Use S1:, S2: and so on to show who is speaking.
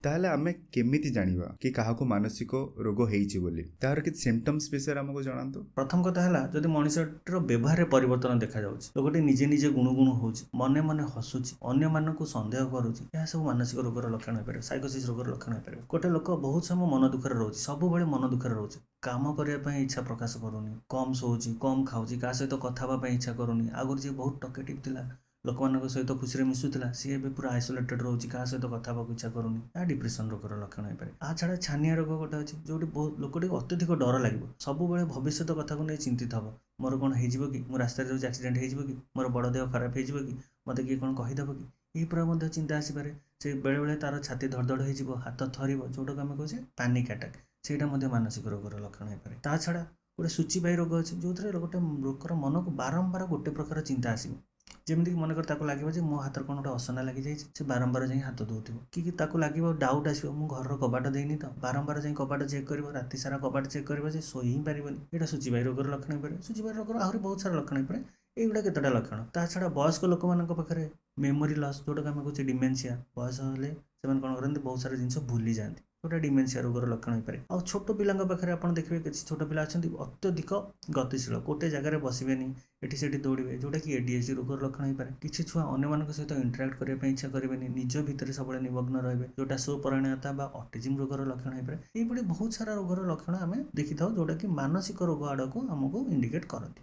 S1: ତାହେଲେ ଆମେ କେମିତି ଜାଣିବା କି କାହାକୁ ମାନସିକ ରୋଗ ହେଇଛି ବୋଲି? ତାହାର କିଛି ସିମ୍ପଟମ୍ସ ବିଷୟରେ ଆମକୁ ଜଣାନ୍ତୁ।
S2: ପ୍ରଥମ କଥା ହେଲା, ଯଦି ମଣିଷଟିର ବ୍ୟବହାରରେ ପରିବର୍ତ୍ତନ ଦେଖାଯାଉଛି, ଲୋକଟି ନିଜେ ନିଜେ ଗୁଣୁଗୁଣୁ ହେଉଛି, ମନେ ମନେ ହସୁଛି, ଅନ୍ୟମାନଙ୍କୁ ସନ୍ଦେହ କରୁଛି, ଏହା ସବୁ ମାନସିକ ରୋଗର ଲକ୍ଷଣ ହେଇପାରିବ, ସାଇକୋସିସ୍ ରୋଗର ଲକ୍ଷଣ ହେଇପାରିବ। ଗୋଟେ ଲୋକ ବହୁତ ସମୟ ମନ ଦୁଃଖରେ ରହୁଛି, ସବୁବେଳେ ମନ ଦୁଃଖରେ ରହୁଛି, କାମ କରିବା ପାଇଁ ଇଚ୍ଛା ପ୍ରକାଶ କରୁନି, କମ୍ ଶୋଉଛି, କମ୍ ଖାଉଛି, କାହା ସହିତ କଥା ହେବା ପାଇଁ ଇଚ୍ଛା କରୁନି। ଆଗରୁ ଯିଏ ବହୁତ ଟକେଟିଭ୍ ଥିଲା, ଲୋକମାନଙ୍କ ସହିତ ଖୁସିରେ ମିଶୁଥିଲା, ସିଏ ଏବେ ପୁରା ଆଇସୋଲେଟେଡ୍ ରହୁଛି, କାହା ସହିତ କଥା ହେବାକୁ ଇଚ୍ଛା କରୁନି, ଏହା ଡିପ୍ରେସନ୍ ରୋଗର ଲକ୍ଷଣ ହେଇପାରେ। ତା ଛଡ଼ା ଛାନିଆ ରୋଗ ଗୋଟେ ଅଛି, ଯେଉଁଠି ବହୁତ ଲୋକଟିକୁ ଅତ୍ୟଧିକ ଡର ଲାଗିବ, ସବୁବେଳେ ଭବିଷ୍ୟତ କଥାକୁ ନେଇ ଚିନ୍ତିତ ହେବ। ମୋର କ'ଣ ହେଇଯିବ କି? ମୁଁ ରାସ୍ତାରେ ଯାଉଛି, ଆକ୍ସିଡେଣ୍ଟ ହେଇଯିବ କି? ମୋର ବଡ଼ ଦେହ ଖରାପ ହେଇଯିବ କି? ମୋତେ କିଏ କ'ଣ କହିଦେବ କି? ଏହି ପ୍ରକାର ମଧ୍ୟ ଚିନ୍ତା ଆସିପାରେ। ସେ ବେଳେବେଳେ ତାର ଛାତି ଧଡ଼ଧଡ଼ ହେଇଯିବ, ହାତ ଥରିବ, ଯେଉଁଟାକୁ ଆମେ କହୁଛେ ପାନିକ୍ ଆଟାକ୍, ସେଇଟା ମଧ୍ୟ ମାନସିକ ରୋଗର ଲକ୍ଷଣ ହେଇପାରେ। ତା ଛଡ଼ା ଗୋଟେ ସୂଚିବାହୀ ରୋଗ ଅଛି, ଯେଉଁଥିରେ ଗୋଟେ ଲୋକର ମନକୁ ବାରମ୍ବାର ଗୋଟେ ପ୍ରକାର ଚିନ୍ତା ଆସିବ। ଯେମିତିକି ମନେକର ତାକୁ ଲାଗିବ ଯେ ମୋ ହାତରେ କ'ଣ ଗୋଟେ ଅସନା ଲାଗିଯାଇଛି, ସେ ବାରମ୍ବାର ଯାଇ ହାତ ଧୋଉଥିବ। କି ତାକୁ ଲାଗିବ, ଡାଉଟ୍ ଆସିବ, ମୁଁ ଘରର କବାଟ ଦେଇନି ତ? ବାରମ୍ବାର ଯାଇ କବାଟ ଚେକ୍ କରିବ, ରାତି ସାରା କବାଟ ଚେକ୍ କରିବ, ସେ ଶୋଇ ହିଁ ପାରିବନି। ଏଇଟା ସୂଚିବାହୀ ରୋଗର ଲକ୍ଷଣ ହେଇପାରେ। ସୂଚିବାହୀ ରୋଗର ଆହୁରି ବହୁତ ସାରା ଲକ୍ଷଣ ହେଇପାରେ, ଏଇଗୁଡ଼ା କେତେଟା ଲକ୍ଷଣ। ତା ଛଡ଼ା ବୟସ୍କ ଲୋକମାନଙ୍କ ପାଖରେ ମେମୋରି ଲସ୍, ଯେଉଁଟାକୁ ଆମେ କହୁଛେ ଡିମେନ୍ସିଆ। ବୟସ ହେଲେ ସେମାନେ କ'ଣ କରନ୍ତି? ବହୁତ ସାରା ଜିନିଷ ଭୁଲି ଯାଆନ୍ତି, ଯେଉଁଟା ଡିମେନ୍ସିଆ ରୋଗର ଲକ୍ଷଣ ହେଇପାରେ। ଆଉ ଛୋଟ ପିଲାଙ୍କ ପାଖରେ ଆପଣ ଦେଖିବେ, କିଛି ଛୋଟ ପିଲା ଅଛନ୍ତି ଅତ୍ୟଧିକ ଗତିଶୀଳ, ଗୋଟେ ଜାଗାରେ ବସିବେନି, ଏଠି ସେଠି ଦୌଡ଼ିବେ, ଯେଉଁଟାକି ଏଡିଏଚଡି ରୋଗର ଲକ୍ଷଣ ହେଇପାରେ। କିଛି ଛୁଆ ଅନ୍ୟମାନଙ୍କ ସହିତ ଇଣ୍ଟରାକ୍ଟ କରିବା ପାଇଁ ଇଚ୍ଛା କରିବେନି, ନିଜ ଭିତରେ ସବୁବେଳେ ନିମଗ୍ନ ରହିବେ, ଯେଉଁଟା ସ୍ୱପରାୟଣତା ବା ଅଟିଜିମ୍ ରୋଗର ଲକ୍ଷଣ ହେଇପାରେ। ଏଇଭଳି ବହୁତ ସାରା ରୋଗର ଲକ୍ଷଣ ଆମେ ଦେଖିଥାଉ, ଯେଉଁଟାକି ମାନସିକ ରୋଗ ଆଡ଼କୁ ଆମକୁ ଇଣ୍ଡିକେଟ୍ କରନ୍ତି।